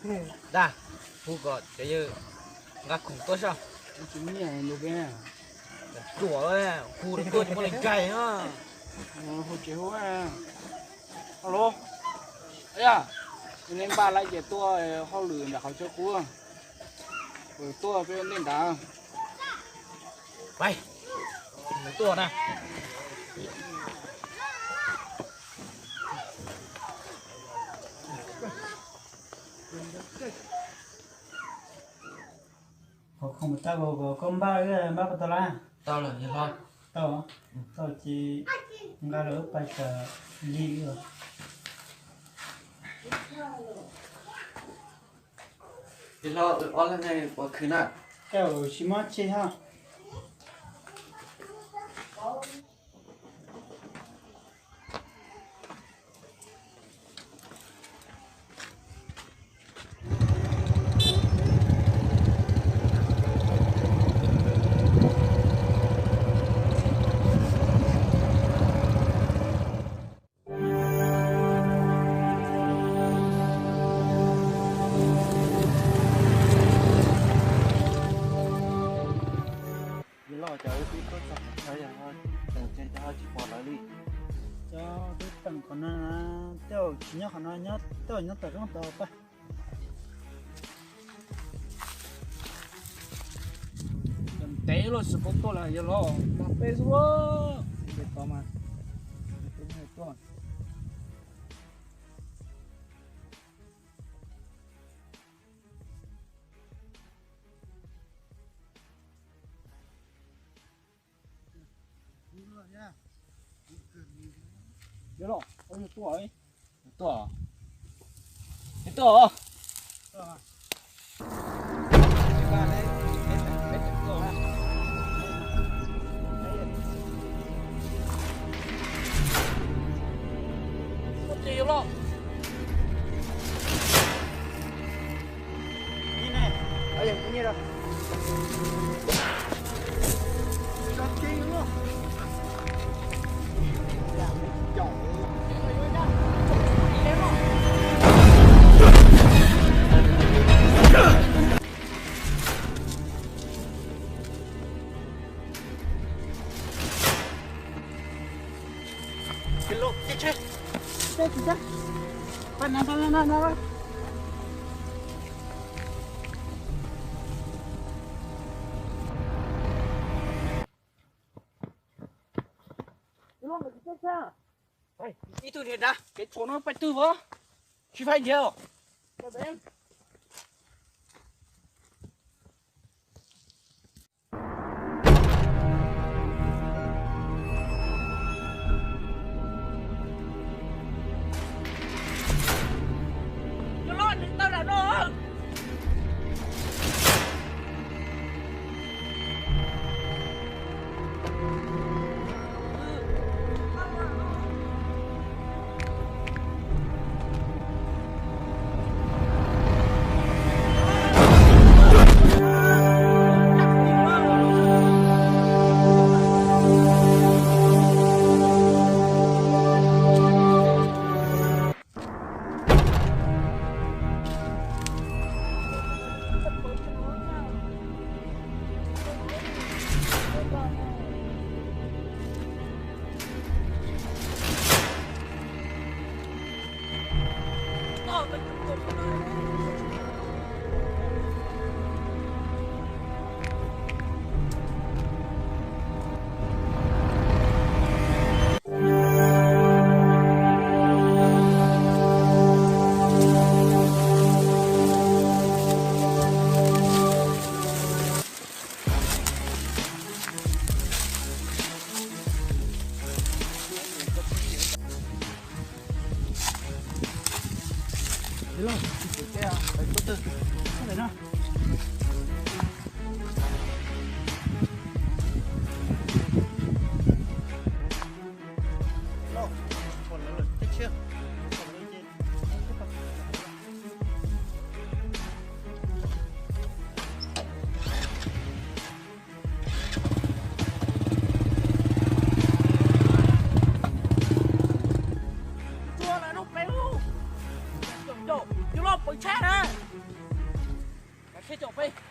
Dab, hu kom cov yawg nqa khoom tuaj saib. Tsis muaj nyiaj ntu peb. Ruam, hu tuaj tsis muaj leej tsa na. Hu tsis hu. Alo, yog nej npaj lawm ces tuaj hauj lwm nram qhov chaw qub, tuaj peb ua ntej nrad. Pais, tuaj na. Qhov khoom tau, koj npaj, npaj puas tau lawm? Tau lawm yawg hlob. Tau, tau ces nqa lawm wb pais tawm li os. Yawg hlob, wb ob leeg ne puas khwv na? Tsis mob tseg hos. Yawg los cov wb twb tuaj txog qhov chaw, yog teem ces cov ho tsis pom lawv li. Cov twb teem qhov no, tej zaum tsis nyob qhov no, tej zaum nyob tom roob tod pab. Ntev los tsis pom tuaj lawm, yawg los mas peb xwb. Peb tod mas tuaj. Yawg los, yawg tuaj, tuaj, tuaj. Ib tug niag dav, kev tshuam no pais twg os? Tsis faib ntiav. Tua lawm no pem lub. Yawg los pw tshab na. Peb,